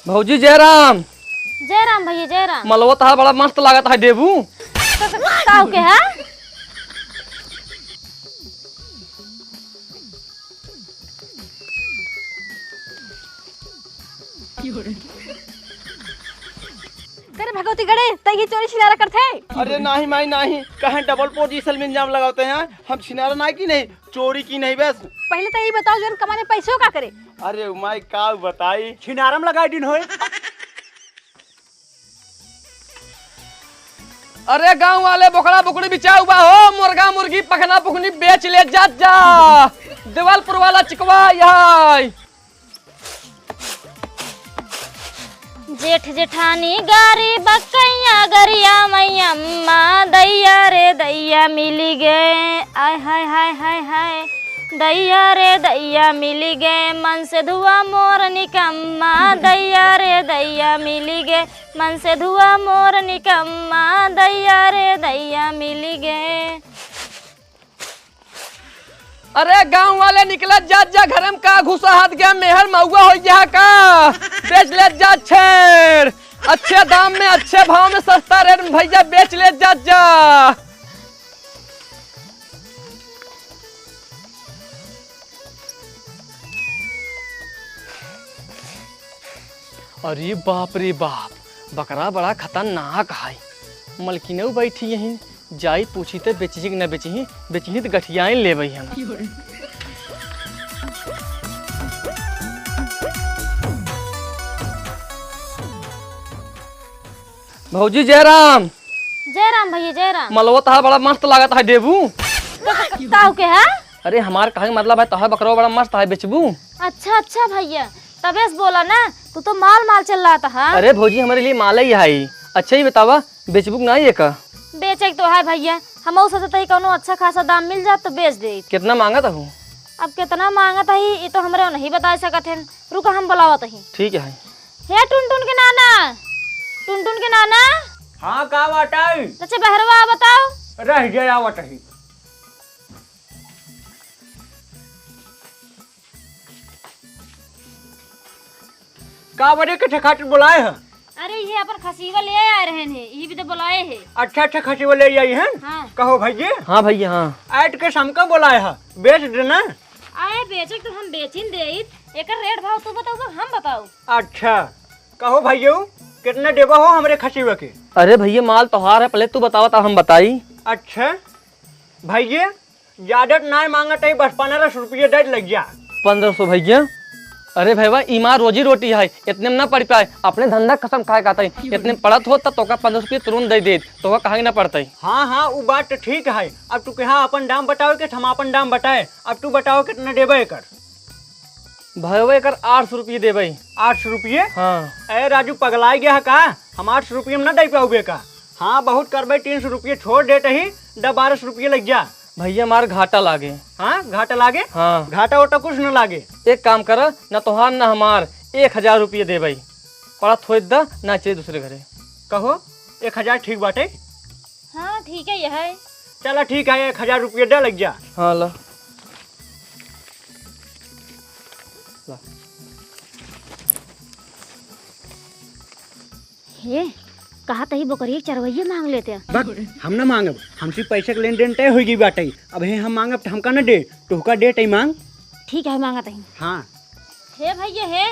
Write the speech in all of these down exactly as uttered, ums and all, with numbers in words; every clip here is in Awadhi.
भौजी जय राम। जय राम भैया, जय राम। मलवा तहार बड़ा मस्त लागत है, देबू? का, का, का हो के है? करे भगवती गड़े, तई ही चोरी छिनारा करथे? अरे नाही माई नाही, कहाँ double position में इल्जाम लगावत हैं? हम छिनारा नाही की नहीं, चोरी की नहीं बस। पहले तो यही बताओ, जौन कमाने पैसों का करे? अरे माई का बताई, छिनारा में लगाई दिन होए। अरे गाँव वाले, बोकड़ा बोकड़ी बिचाऊ बा हो, मुर्गा मुर्गी पखना पुखनी बेच ले जात जा, देवलपुर वाला चिकवा यही। जेठ जेठानी गारी बकैया गरिया मैया अम्मा, दैया रे दैया मिली गए, आय हाय हाय हाय हाय, दैया रे दैया मिली गए, मन से धुआ मोर निकम्मा, दैया रे दैया मिली गए, मन से धुआ मोर निकम्मा, दैया रे दैया मिली गए। अरे गाँव वाले निकलत जात जा, घर में का घुसा हाथ गया, मेहर महुआ हो गया का, बेच लेत जा छेड़, अच्छे दाम में, अच्छे भाव में, सस्ता रेट में भैया बेच लेत जात जा। अरे बाप रे बाप, बकरा बड़ा खतरनाक है। मलकिनऊ बैठी यहीं, जाई पूछी त बेचिही कि न बेचिही, बेचिही त गठियाइन लेबई हम। भौजी जय राम। जय राम भैया, जय राम। मलवा तहार बड़ा मस्त लागत है, देबू? का, का, का, का हो के है? अरे हमार कहे के मतलब है, तोहर बकरवा बड़ा मस्त है, बेचबू? अच्छा, अच्छा भैया, तबे से बोला ना, तू तो माल माल चिल्लात हा। अरे भौजी, हमरे लिए माल ही है। अच्छा ही बतावा, बेचबू कि नाई एका? बेचे के तो है भैया, हमहू सोचत ही कौनो अच्छा खासा दाम मिल जात तो बेच देइत। कितना मांगत हू? अब कितना मांगत ही, ई तो हमरे नहीं बताए सकत हन। रुका, हम बुलावत ही। ठीक है। हे टुनटुन के नाना, टुनटुन के नाना। हाँ, का बाटई? तचे बहरवा आ बताओ। रह गया आवत ही। का बरे के खातिर बुलाए ह? अरे, ये अपन खसीवा ले आए रहन है, यही भी तो बुलाए है। अच्छा, अच्छा, खसीवा ले आई हन? हाँ। कहो भैया। हाँ भैया, हाँ। ऐट के हमका बुलाए ह, बेच देना। आए बेचे तो हम बेचिन देइत, एकर रेट भाव तू बताओ, हम बताओ। अच्छा, कहो भैया, कितना देबा हो हमरे खसीवा के? अरे भैया, माल तोहार है, पहले तू बतावा, तब हम बताई। अच्छा भैया, ज्यादा त नाय मांगत है, बस पन्द्रह सौ रुपये दे लग जा। पन्द्रह सौ भैया? अरे भैया, ई मार रोजी रोटी है, इतने में ना पड़ पाए। अपने धंधा कसम खाए खाते, इतने पड़त हो तब तोका पन्द्रह सौ रुपये तुरंत दे देत, तोका कहाँ ना पड़ते। हाँ, हाँ, उ बात तो ठीक है। अब तू कहा अपन दाम बताओ कि हम अपन दाम बताए, अब तू बताओ कितना देबे एकर। भैया, एकर आठ सौ रुपये देबे। आठ सौ रुपये? हाँ। ए राजू, पगलाए गया है का? हम आठ सौ रुपये में ना दे पाओगे का? हाँ, बहुत करबे, तीन सौ रुपये छोड़ देत ही, दस बारह सौ रुपये लग जा। भैया, हमार घाटा लागे। हाँ, घाटा लागे? हाँ। घाटा ओटा कुछ न लागे। एक काम कर, ना तोहार ना हमार, एक हजार रुपये देबे। पड़ा थोड़ दा, ना चाहिए दूसरे घरे। कहो, एक हजार ठीक बाटे? हाँ, ठीक है, यह है। चला ठीक है, एक हजार रुपये दे लग जा। हाँ, ला। ला। हे, कहा तही बोकरिया के चरवइये मांग लेते हैं। बक, हम ना मांगब, हमसे पैसे के लेन देन तय होई गई बाटे। अब हे हम मांगब त हमका न दे, तोहका दे तई मांग। ठीक है, मांगत ही। हाँ। हे भैया, हे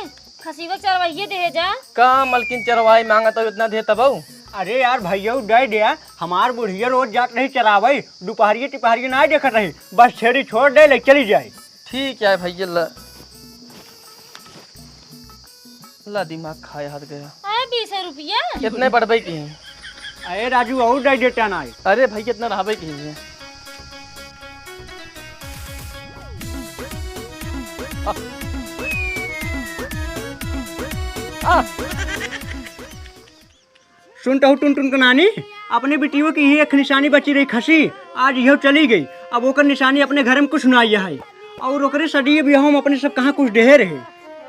खसीवा चरवइये दे जा। का मलकिन, चरवाई मांगत हो इतना दे तब? अरे यार भैया, दे दे, हमार बुढ़िया रोज जात रही चरावे, दोपहरिये तिपहरिये ना देखत रही, बस छेड़ी छोड़ दे ले चली जाए। ठीक है भैया, ला। ला, दिमाग खाए हाथ गया। आए, बीस रुपया। कितने बढ़बे की? अरे राजू, और दे देता ना। अरे भाई, कितना रहबे की है? आ। आ। सुन तहु टुनटुन के नानी, अपने बिटियो की ही एक निशानी बची रही खसी, आज इहो चली गई। अब ओकर निशानी अपने घर में कुछ ना आइया है, और ओकरे सदिये बियाह में अपने सब कहाँ कुछ देहे रहे।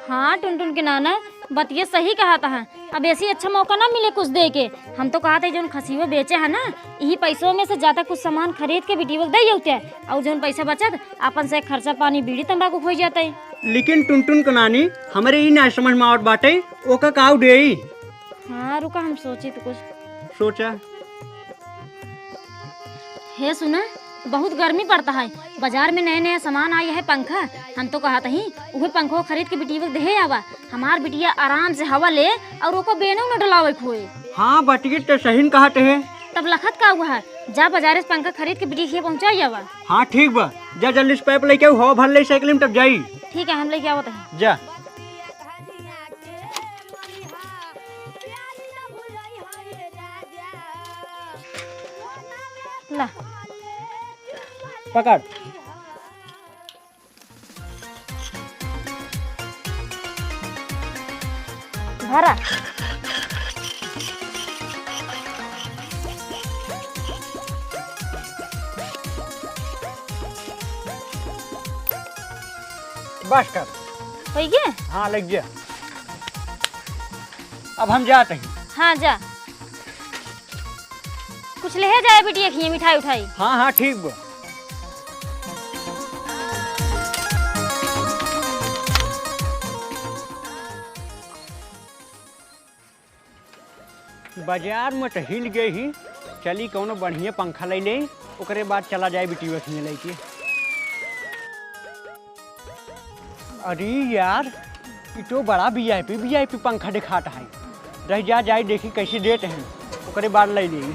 हाँ टुनटुन के नाना, बतिये सही कहा था। अब ऐसी अच्छा मौका ना मिले कुछ दे के। हम तो कहा थे जौन खसीवा बेचे है ना, यही पैसों में से ज्यादा कुछ सामान खरीद के बिटियो के दे होते, और जौन पैसा बचत अपन से खर्चा पानी बीड़ी तंबाकू हो जाते। लेकिन टुनटुन क नानी, हमरे ई नाहीं समझ में आवत बाटे, ओका काउ देई? हाँ, रुका, हम सोची तो कुछ। सोचा। हे सुना, बहुत गर्मी पड़ता है, बाजार में नया नया सामान आई है पंखा, हम तो कहत ही उहे पंखो खरीद के बिटिया के देहे आवा, हमार बिटिया आराम से हवा ले और ओको बेनो न डोलावे खोए। हाँ बटिया, तो सही न कहत है। तब लखत का हुआ है, जा बाजारे से पंखा खरीद के बिटिया के पहुँचाई आवा। हाँ ठीक बा, जा जल्दी से पाइप लेके आऊ, हवा भर ले साइकिल में तब जाई। ठीक है, हम लेके आवत हैं। जा। ला। पकड़। भरा। बस कर। होइ गया? हाँ, लग गया। अब हम जात ही। हाँ, जा। कुछ लेहे जाए बिटिया खिए मिठाई उठाई। हाँ, हाँ, ठीक बा। बाजार में तो हिल गए ही, चली कौनो बढ़िया पंखा ले ले, ओकरे बाद चला जाए बिटिया खिए लेके। अरे यार, ई तो बड़ा V I P, V I P पंखा दिखात है। रह जा, जाई देखी कैसे देत हैं, ओकरे बाद ले ली।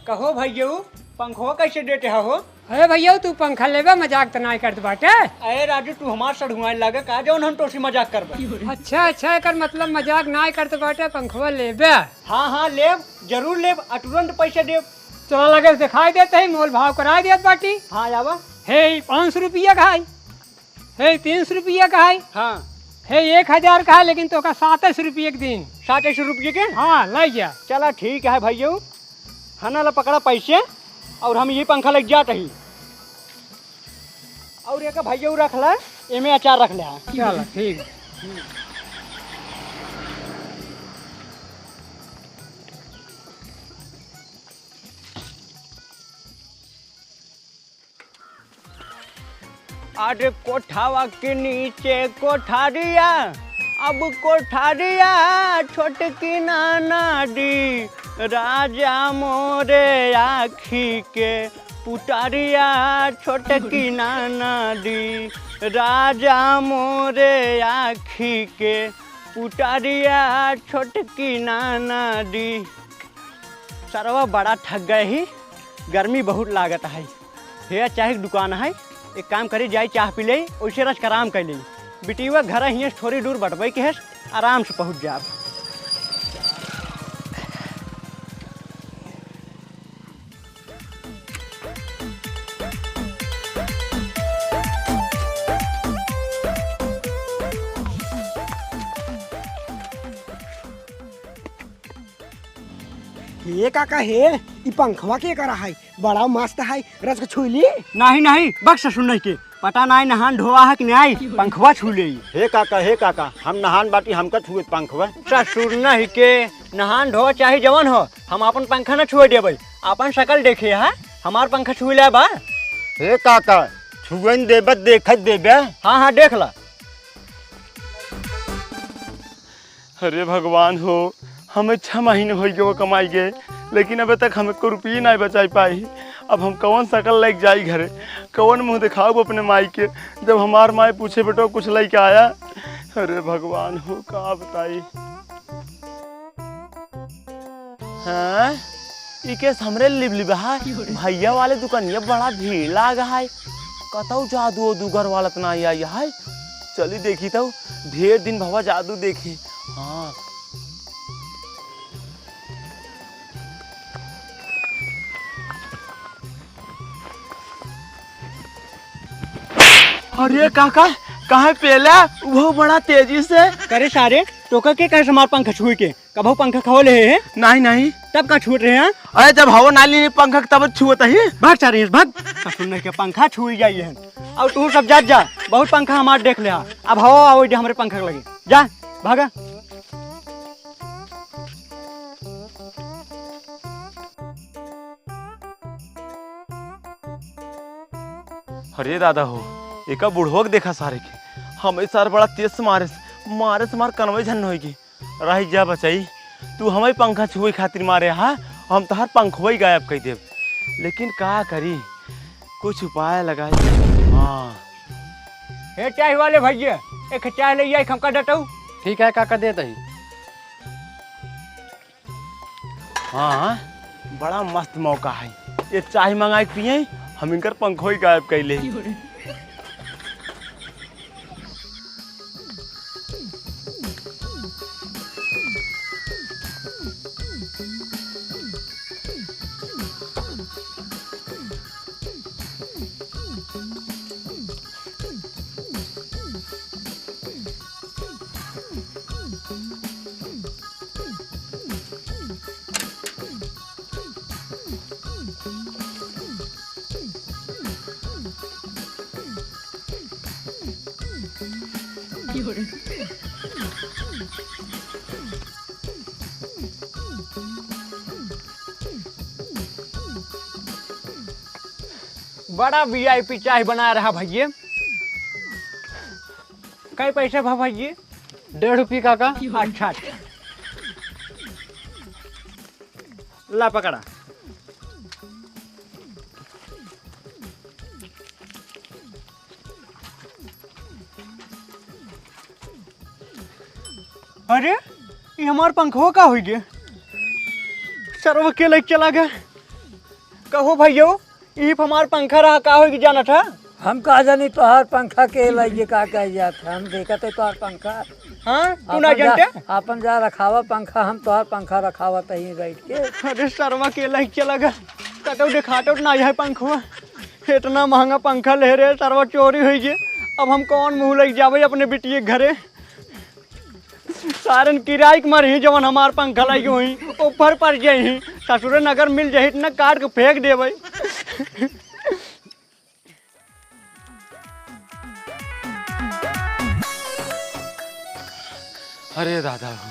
कहो भैया, पंखवा कैसे देते हो? अरे भैया, तू पंखा लेबे, मजाक त नाय करत बाटे। अरे राजू, तू हमार सड़हुआए लागे का, जौन हम तोसी मजाक करबे? अच्छा, अच्छा, एकर मतलब मजाक नाय करत बाटे, पंखवा लेबे? हाँ, हाँ, लेब, जरूर लेब, आ तुरंत पैसे देब। तोरा लगे दिखाई देत ही, मोल भाव कराई देत बाटी। हाँ, आवा। हे, ई पाँच सौ रुपया का है। हे, तीन सौ रुपया का है। हाँ। हे, एक हजार का है, लेकिन तोका सात सौ रुपया के दिन। सात सौ रुपया के? हाँ, लै जा। चला, ठीक है भैया, हना ला पकड़ा पैसे, और हम ये पंखा लेके जात ही। और एक भैया रख ले, एमे अचार रख ले। चला, ठीक। अरे कोठावा के नीचे कोठारिया, अब कोठारिया छोटकी नाना दी, राजा मोरे आँखी के पुटारिया छोटकी नाना दी, राजा मोरे आँखी के पुटारिया छोटकी नाना दी। सरवा बड़ा थक गए ही, गर्मी बहुत लागत है। हे चाहे के दुकान है, एक काम करी, जाई चाह पी ले, ओइसे रच के आराम कर ले। बिटिया घर हियाँ से थोड़ी दूर बटबे के है, आराम से पहुँच जाब। हे काका हे, ई पंखवा के करा है? बड़ा मस्त है, रच के छुई ली। नहीं, नहीं, बक ससुर नहीं के, पता नहीं नहान धोआ है कि नहीं, पंखवा छू ले। हे काका, हे काका, हम नहान बाटी, हमका छुए पंखवा। ससुर नहीं के, नहान धोआ चाहे जवन हो, हम अपन पंखा न छुए देबै। अपन शकल देखे है, हमार पंखा छुए ले बा। हे काका, छुए न देबे, देखत देबे। हाँ, हाँ, देख ला। अरे भगवान हो, हमें छह महीने होइ गए वो कमाई गए, लेकिन अबे तक हम एको रुपये नाहीं बचाई पाई। अब हम कौन शकल लेके जाई घरे, कौन मुँह दिखाउब अपने माई के, जब हमार माई पूछे, "बेटो, कुछ लेके आया?" अरे भगवान हो, का बताई। हाँ, ई केस हमरे लिबलिब है। भैया वाले दुकानिया बड़ा भीड़ लाग है। कतौ जादू ओदू घर वाला त नाहीं आई है। चली देखी तो, ढेर दिन भवा जादू देखे। हाँ। अरे काका, काहे पेला? वो बड़ा तेजी से। करे सारे, तोका के कहे से हमार पंखा छुई के? कबहू पंखा खवले है? नहीं, नहीं। तब का छुअत रहे हैं? अरे, जब हवा ना ली पंखा के, तब छुअत ही। भाग, चार इंच भाग। ससुर नहीं के पंखा छुई जाई है। और तू सब जात जा, बहुत पंखा हमार देख ले हा। अब हवा आवै दे हमरे पंखा के लगे। जा, भागा। अरे दादा हो, एका बुढ़वा के देखा सारे के। हमें सार बड़ा तेज से मारे, मारे से मार कनवे झन होई की। रह जा बचाई, तू हमें पंखा छुए खातिर मारे हा, हम तोहार पंखवा ही गायब कर देब। लेकिन का करी, कुछ उपाय लगाई। हाँ। हे चाय वाले भैया, एक चाय ले आई, हमका देतऊ। ठीक है काका, देत ही। हाँ, बड़ा मस्त मौका है। ये चाय मंगाई के पिए, हम इनकर पंखो ही गायब कर ले। बड़ा वीआईपी चाय बना रहा भैया। कै पैसा भा भैया? डेढ़ रुपये काका। अच्छा, अच्छा। ला पकड़ा। अरे, ये हमार पंखवा का होई गे? सरवा के लइके चला गया। कहो भैयो, ई हमार पंखा रहा, का होई गे जानत है? हम का जानी तोहार पंखा के लइके का कह जात है। हम देखत है तोहार पंखा। हाँ, तू ना आपन जा, जानते? आपन जा रखावा पंखा, हम तोहार पंखा रखावत ही बैठ के। अरे सरवा के लइके चला गया, कतौ देखात ना है पंखवा। इतना महंगा पंखा ले रहे, सरवा चोरी होई गे। अब हम कौन मुँह लइके जाबे अपने बिटिये के घरे? सारन किराई के मरही, जवन हमार पंखा लइके होई, ऊपर पड़ जाई। ससुरे नगर मिल जाई, इतना काट के फेंक देबे। अरे दादा हो,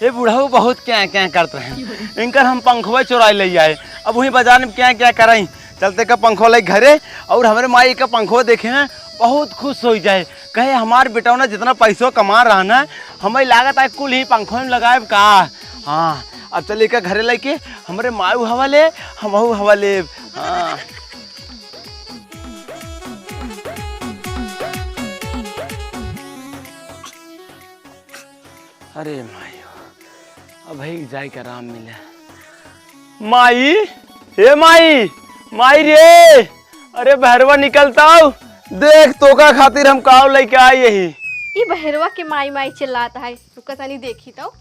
ये बुढ़ऊ बहुत क्या क्या करत रहे। इनकर हम पंखवा चोराई ले आए, अब वहीं बाजार में क्या क्या कराई। चलते का पंखो ले घरे और हमरे माई का पंखो देखे ना, बहुत खुश हो जाए। कहे, "हमार बेटवा ना जितना पैसो कमा रहा ना, हमें लागत है कुल ही पंखो में लगाएब का।" हाँ, अब चलिए का घरे लेके हमरे माऊ हवा ले, हमहू हवा लेब। हाँ। अरे माई हो, अब है जाए के आराम मिले। माई, हे माई, माई रे, अरे बहरवा निकलताऊ, देख तोका खातिर हम काव लइके आई यही। ई बहरवा के माई माई चिल्लात है, रुका तनी देखी तो।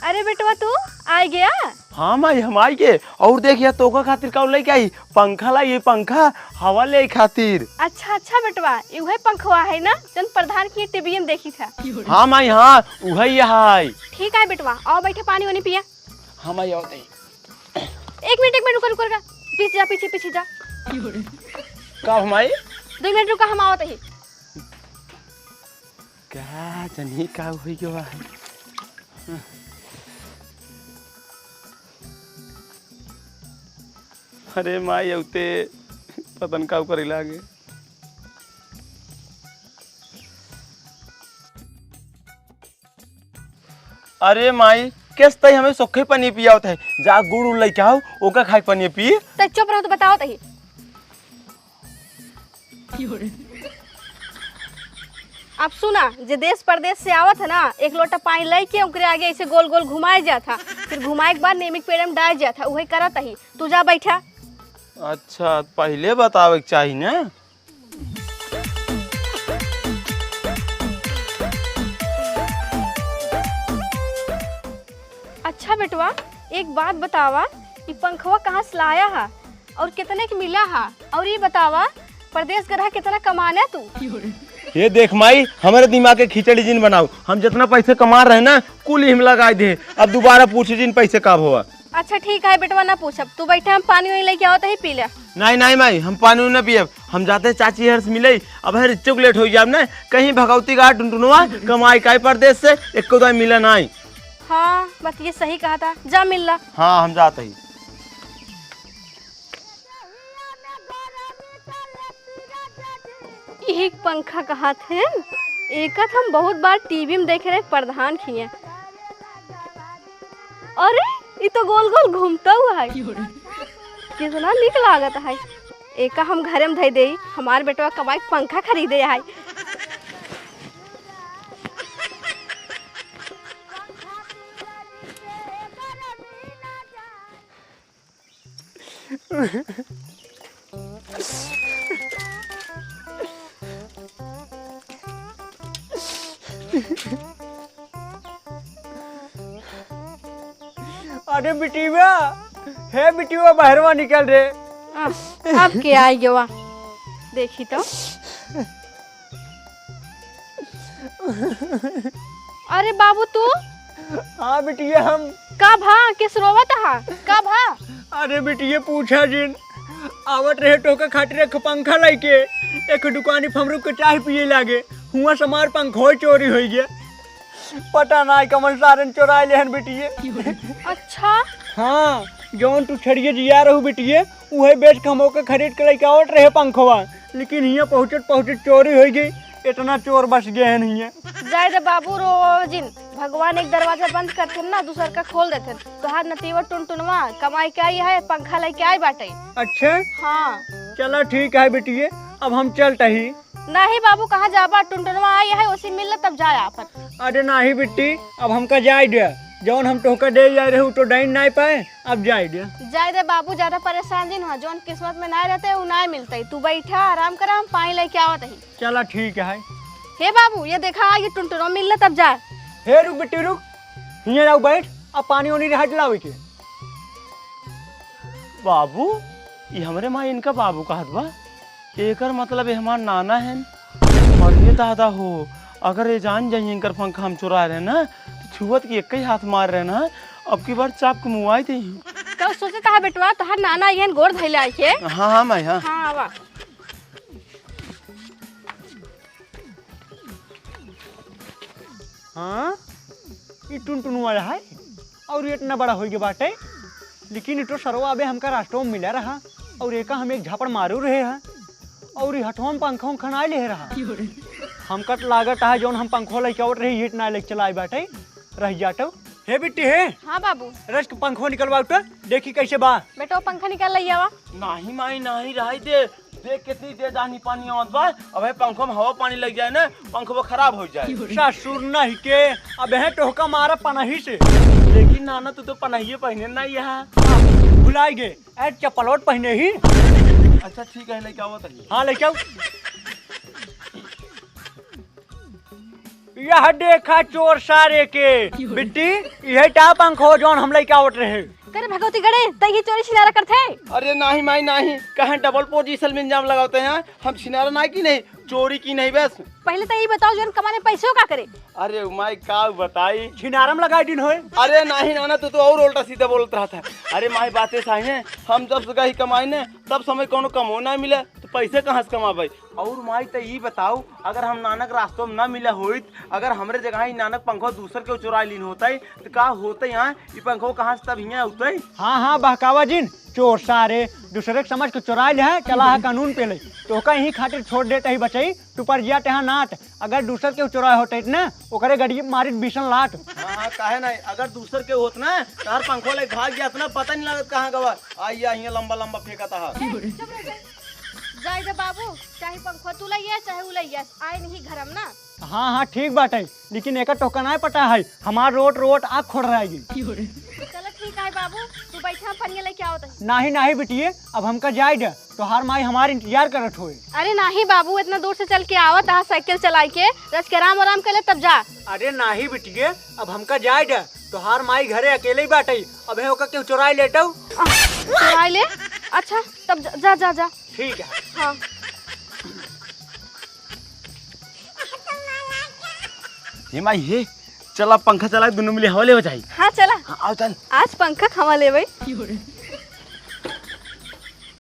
अरे बेटवा, तू आ गया? हाँ माई, हम आई के। और देख, या तोका खातिर का लइके आई, पंखा लाई, ये पंखा हवा ले खातिर। अच्छा अच्छा बेटवा, ये उहे पंखवा है ना, जौन प्रधान की टीवी में देखी था। हाँ माई, हाँ, उहे ही है। ठीक है बेटवा, आओ बैठे, पानी वानी पिया। हाँ माई, आओ तई। एक मिनट, एक मिनट, रुका, रुका, रुका, पीछे जा, पीछे, पीछे जा। का हो माई? दो मिनट रुका, हम आवत ही। का जनी का होई गवा है? अरे माई, औते पतन का ऊपर लागे। अरे माई, केस तई हमें सोखे पनी पियावत है। जा गुड़ उड़ लइके आओ, ओका खाए पनी पी। त चुप रहो तो बताओ तही। अब सुना, जे देश परदेश से आवत है ना, एक लोटा पानी लइके ओकरे आगे ऐसे गोल गोल घुमाए जात है, फिर घुमाए के बाद नीम के पेड़ में डाल जात है, उहे करत ही। तू जा बैठा। अच्छा, पहिले बतावे के चाही ना। अच्छा बेटवा, एक बात बतावा, ई पंखवा कहाँ से लाया हा और कितने के मिला हा? और ई बतावा, परदेस गरहा कितना कमाना तू? ये देख माई, हमरे दिमाग के खिचड़ी जिन बनाउ। हम जितना पैसे कमा रहे ना, कुल ही हम लगाइ दे। अब दुबारा पूछ जिन पैसे का भवा। अच्छा ठीक है बेटवा, ना पूछब। तू बैठा, हम पानी वानी लेके आवत ही, पी ले। नाहीं, नाहीं माई, हम पानी ना पियब। हम जाते हैं चाची हर से मिले। अब हर इच्चुक लेट होइ जाब ना, कहीं भगवती का टुनटुनवा कमाई काई परदेस से, एको दाई मिला नाहीं। हाँ, बात ये सही कहा था, जा मिल ला। हाँ, हम जाते ही। एक पंखा कहत हैं, एका त हम बहुत बार टीवी में देखे रहे, प्रधान खिए। अरे, ई तो गोल गोल घूमता हुआ है। कितना नीक लागत है। एका हम घरे में धई देई, हमार बेटवा कमाई के पंखा खरीदे है। अरे बिटिया, हे बिटिया, बहरवा निकल रे। आ, अब के आई गवा? देखी तो। अरे बाबू तू? हाँ बिटिया, हम। का भा? किस रोवत हा? का भा? अरे बिटिया, पूछा जिन। आवत रहे तोहका खातिर एक पंखा लइके, एक दुकानी पे हम रुक के चाय पिए लागे, हुआ से हमार पंखो चोरी होइ गया। पता नाहीं कमन सारन चोराइ लेहन बिटिये। अच्छा। हाँ, जौन तू छड़िए जिया रहू बिटिये, उहे बेच के हम ओके खरीद के लइके आवत रहे पंखवा, लेकिन हियाँ पहुँचत पहुँचत चोरी होइ गई। इतना चोर बस गए हैं हियाँ। जाए दे बाबू, रो जिन। भगवान एक दरवाजा बंद करथेन ना, दूसर का खोल देथेन। तोहार नतीवा टुनटुनवा कमाई के आई है, पंखा लइके आई बाटे। अच्छा? हाँ। चला ठीक है बिटिये, अब हम चलत ही। नाहीं बाबू, कहाँ जाबा? टुनटुनवा आई है, ओसे मिल ले, तब जाए आपन। अरे नाहीं बिट्टी, अब हमका जाए दे। जौन हम तोहका दे जाए रहे, उ तो डाइन नाहीं पाए, अब जाए दे। जाए दे बाबू, ज्यादा परेशान जिन हुआ, जौन किस्मत में नाहीं रहते, उ नाहीं मिलते। तू बैठा, आराम करा, हम पानी लइके आवत ही। चला ठीक है। हे बाबू, ये देखा, ये टुनटुनवा मिल ले, तब जा। हे रुक बिट्टी रुक, हियाँ आउ बैठ, अब पानी ओनी रहा लावे के। बाबू, ई हमरे माई इनका बाबू कहत बा। एकर मतलब ये हमार नाना हैं। अरे दादा हो, अगर ये जान जाई इनकर पंखा हम चुराए रहे ना, तो छुअत की एक ही हाथ मार रहे ना, अब की बार चाप के मुआई देही। का सोचत हा बेटवा, तोहार नाना अइहन गोड़ धइले आइके। हाँ, हाँ, माई, हाँ। हाँ, आवा। हाँ, ई टुनटुनुआ है और ये इतना बड़ा होइ गया बाटे, लेकिन ई तो सरवा अबे हमका रास्ता में मिला रहा और एका हम एक झापड़ मारू रहे हैं और ई हथवा में पंखा उंखा ना ले रहा। हमका तो लागत है जौन हम पंखवा लेके आवत रहे, ये ना लेके चला आई बाटे, रह जाटो। हे बिट्टी हे, हाँ बाबू। रस के पंखवा निकलवाओ तो, देखी कैसे बा। बेटो पंखा निकाल लइया आवा। नाहीं माई, नाहीं, रहाई दे। देख कितनी तेज आंधी पानी आवत बा। अबे पंखो में हवा पानी लग जाए ना, पंखो खराब हो जाए। ससुर नहीं के, अबे तोहका मारा पनही से। लेकिन नाना, तू तो पनहिए पहिने नहीं है। भुलाई गे, ए चपलोट पहिने ही। अच्छा ठीक है, लेके आवत ही। हाँ, लेके आओ। यह देखा चोर सारे के। बिट्टी, यही टा पंखो जौन हम लेके आवत रहे। करे भगवती गड़े, तई ही चोरी छिनारा करथे। अरे नाहीं माई नाहीं, कहाँ डबल पोजीशन में इल्जाम लगावत हैं? हम छिनारा ना की नहीं, चोरी की नहीं बस। पहले तो यही बताओ जौन कमाने पैसों का करे? अरे माई का बताई। छिनारा में लगाई दिन होए। अरे नाहीं नाना, तू तो और उल्टा सीधा बोलत रहत है। अरे माई बातें सही हैं, हम जब से गई कमाई ने तब समय कौनो कमो ना मिले, तो पैसे कहाँ से कमाबे? और माई, त ई बताओ, अगर हम नानक रास्तों में ना मिला होइत, अगर हमरे जगह ही नानक पंखो दूसर के चुरा लीन होतई, त का होतई? हाँ, ई पंखो कहाँ से तब हियाँ उतई? हाँ, हाँ, बहकावा जिन, चोर सारे, दूसरे के समझ के चुरा ले है, चला है कानून पे ले। तोहका यहीं खातिर छोड़ देत ही बचई, तू पर जिया तेहा नाट। अगर दूसर के चुराए होतई ना, ओकरे गड़ी मारित बीसन लाट। हाँ, हाँ, काहे नहीं? अगर दूसर के होत ना, तार पंखो ले भाग जात ना, पता नहीं लगत कहाँ गवा। आइया, हियाँ लंबा लंबा फेंकत हा। चुप रह जा। जाए दे बाबू, चाहे पंखो तू लइया, चाहे उ लइया, आए नहीं घरम ना। हाँ, हाँ, ठीक बाटे, लेकिन एकर तोहका नाय पता है, हमार रोट रोट आँख खोड़ रहेगी। चलो ठीक है बाबू, तू बैठा, हम पनिया लेके आवत हई। नाहीं, नाहीं बिटिये, अब हमका जाए दे, तोहार माई हमार इंतजार करत होए। अरे नाहीं बाबू, इतना दूर से चल के आवत हा साइकिल चलाई के, रच के आराम आराम कर ले तब जा। अरे नाहीं बिटिये, अब हमका जाए दे, तोहार माई घरे अकेले ही बाटे, अबे ओका केहू चोराई लेटऊ। आ, चोराई ले? अच्छा, तब जा, जा, जा, जा। ठीक है। हाँ। हे माई हे, चला पंखा चला, दुनों मिले हवा लेवे जाई। हाँ चला। हाँ, आओ चल। आज पंखा क हवा लेवे।